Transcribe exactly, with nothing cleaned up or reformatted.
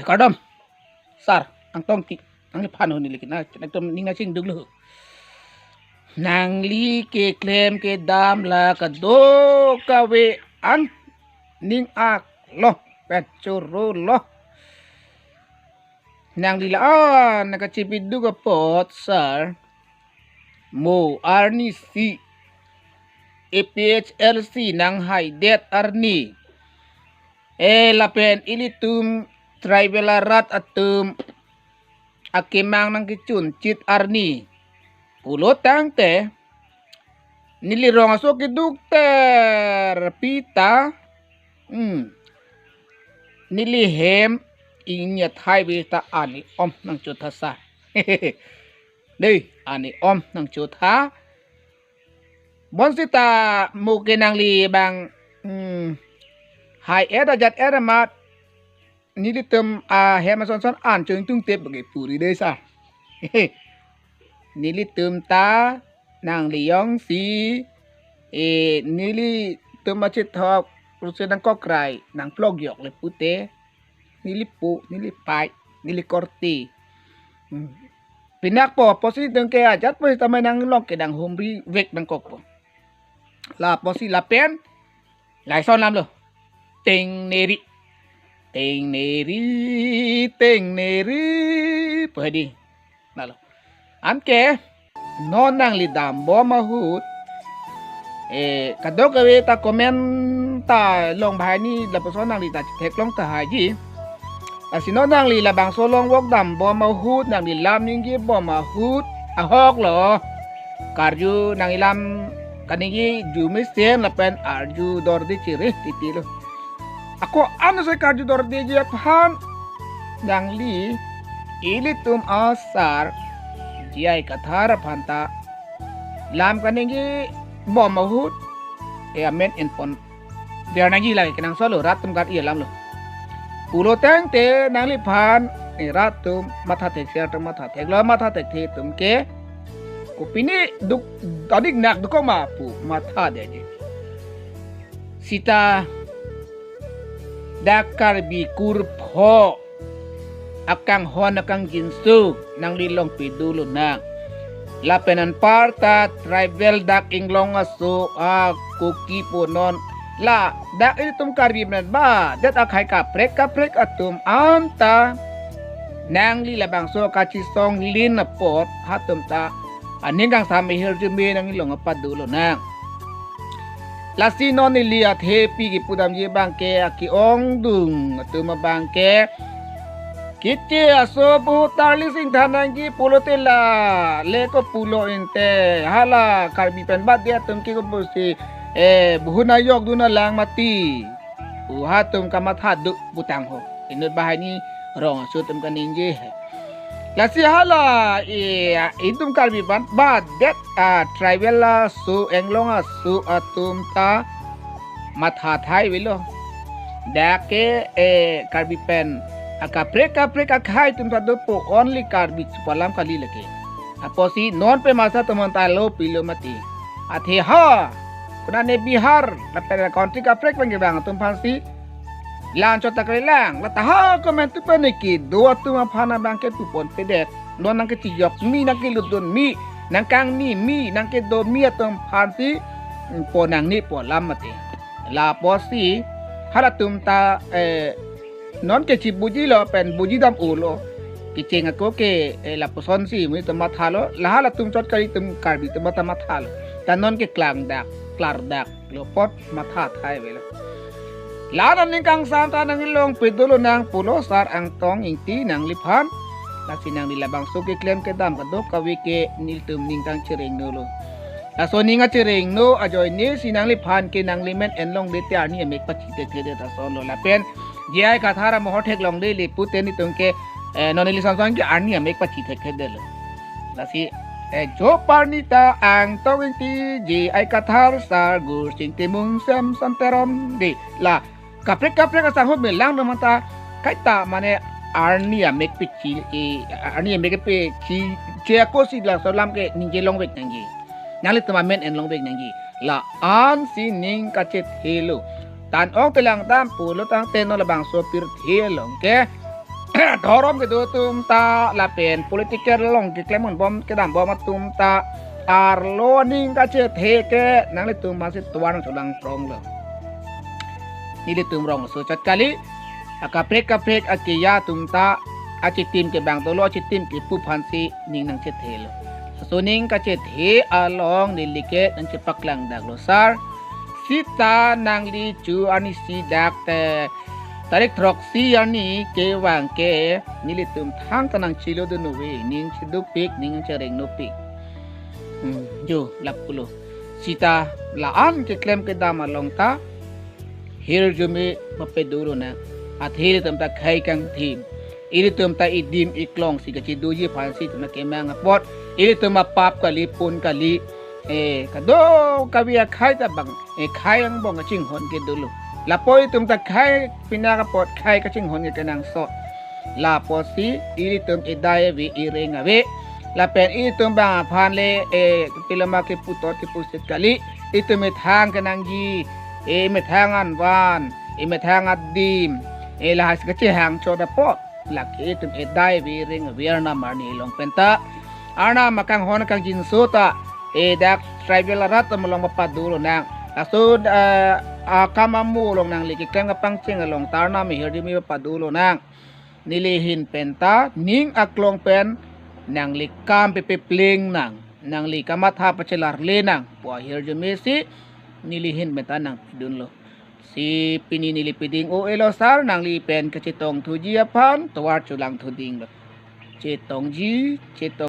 Kardom, sir, Angtong Ingti, nangliphan huni liki na, ekdom ning achingduk lo. Nangli keklem kedam la kadokave an ning aklo, pen chorolo. Nangli la-an kachipiduk apot, sir. Mo arnisi A P H L C nanghaidet arni. Eh, lapen ilitum tribal arat atum akemang nangkechunchit arni. Pulo tangte, neli rong aso kedukter pita. Hmm. Neli hem ingnya thai ve ta ani om nangchotha sa. Dei, ani om nangchotha. Bonsita mo ke nangli bang, hmm, hai-et ajat-et amat nelitum ahem asonson an chong tungtep bagi puri dei sa. Nelitum ta nangli jongsi, eh, nelitum achethok rusi nangkokrai nangplok yok le pute, neli pu, neli pai, neli korte. Hmm. Pinakpo, apotsi tengke ajat po sitame nanglong kedang humri vek nangkokpo. La apotsi lapen, lason lam lo. Tengneri. Tengneri, tengneri. Pwede. Nalo. Anke, non nangli dambom ahut. Eh, kadokave ta comment ta long bahai ni lapuson nangli ta theklong tahai ji. Lasi non nangli labangso longvok dambom ahut, nangli lam ningjebom ahut, ahok lo. Karju nangli lam kaningje arjumesen lapen arjudorde chiri titi lo. Ako ano sai karjudordeji aphan nangli ilitum asar J I Kathar aphan ta lam kaningjebom ahut, eh, amen enpon der nangji lake kenangsot lo, rat atum kat-i alam lo. Pulo tangte nangliphan, eh, rat atum matha thekser atum matha theklo, matha thekthe atum ke kopine duk adik nak dukok ma pu mathadetji. Sita dak Karbi kurpho akanghon akangjinso nangli longpi dolo nang. Lapen anparta tribal dak inglong aso a Kuki pu non la dak ilitum Karbi men ba det akhai kaprek kaprek atum anta nangli labangso kachisong lin apot hatum ta aning kangsam ahirjume nangli long apa dolo nang. Lasi non neli athepi kipudamji abangke ake-ongdung atum abangke kiche aso pu tarli singthan nangji pulote la le ko pulo inte hala Karbi pen badet atum ke kopusi, eh, buhun ayok dun alang mati. Pu hatum kamatha duk putang ho. Inut bahai ni rong aso atum kaningje he. Lasi hala, eh, itum Karbi pen badet, ah, tribal aso, inglong aso atum ta matha thai avelo. Dak ke, eh, Karbi pen akaprek kaprek akhai atum ta dopo, only Karbi supalam kali lake. Apotsi non pen masa teman ta lo pilo mati. Athe ha, konane Bihar lapen country kaprek pen kevang atum aphansi la-an chot ta kalilang, la ta ha komentu pen niki do atum aphan abangke puponpedet. Non nangkechijokmi, nangkelutdun mi, nangkangni mi, nangkedo mi atum aphansi, mm, pon nangne pu alam mati. La apotsi halatum ta, eh, non kechibuji lo pen buji dam-o lo. Kecheng ako ke, eh, lapusonsi mu itum mathalo, la halatum chot kali itum Karbi atum ta mathalo. Ta non ke klangdak, klardak lo apot matha thai avelo. La-an aning kangsam ta nangli longpi dolo nang pulo sar Angtong Ingti nangliphan. Lasi nangli labangso keklem kedam kadokave ke nelitum ning kangchereng nolo. Laso ning achereng no ajoine si nangliphan ke nangli men enlongde te arni amek pachithekthe det ason lo lapen J I Kathar amoho theklongde le pute nelitum ke, eh, non neli samsam ke arni amek pachithekthe detlo. Lasi, eh, jo parni ta Angtong Ingti, J I Kathar, Sargur Sing Timung, Samson Teron dei la kaprek kaprek asang hut melang dam ta kaita mane arni amek pechi, eh, arni amek pechi che ako si laso alam ke ningje longvek nangji. Nanglitum amen enlongvek nangji. La-an si ning kachethelo. Tan ong telang dam pulo tangte non labangso pirthe along ke dhorom kedo atum ta lapen political along keklem un bom kedam bom atum ta arlo aning kachethe ke nanglitum masi tovar nangcholang pronglo. Nelitum rongso chot kali, akaprek kaprek akeya atum ta achitim kebang dolo, achitim kepu aphansi ning nangchethelo. Laso ning kachethe along neli ke nangchepaklang daklo sir. Sita nangli chu arni si dak te tarik throksi arni kevang ke nelitum thangta nangchelo dun ave, ning chedupik, ning chereng nupik. Hmm, jo, lap pulo. Sita la-an keklem kedam along ta hirjume papedo lonang. Athe ilitum ta khei kangthim, ilitum ta idim iklong si kachedoji aphansi itum ta kemang apot, ilitum apap kali, pun kali, eh, kadokave akhei ta bang, eh, khei angbong kachinghon ke dolo. Lapu itum ta khei pinak apot khei kachinghon ke kenangsot. Lapusi ilitum idai ave, ireng ave. Lapen ilitum bang aphan le, eh, piloma kepu tot kepu sit kali. Itum methang kenangji, eh, methang anvan, eh, methang adim, eh, lahai si kachehang chot apot, lake itum idai ave, ireng ave, Arnam arni along penta. Arnam akanghon kangjinso ta, eh, dak tribal arat atum along papado lonang. Laso, eh, akam amo along nangli keklem kapangcheng along ta Arnam ahirjume papado lonang. Neli ahin penta ning aklong pen nangli kam pepepleng nang, nangli kamatha pachelarle nang pu ahirjume si neli ahin penta nangpidunlo. Si pini neli piding o-elo sir, nangli pen kachetongthuji aphan tovar cholang thudinglo. Chetongji, chetong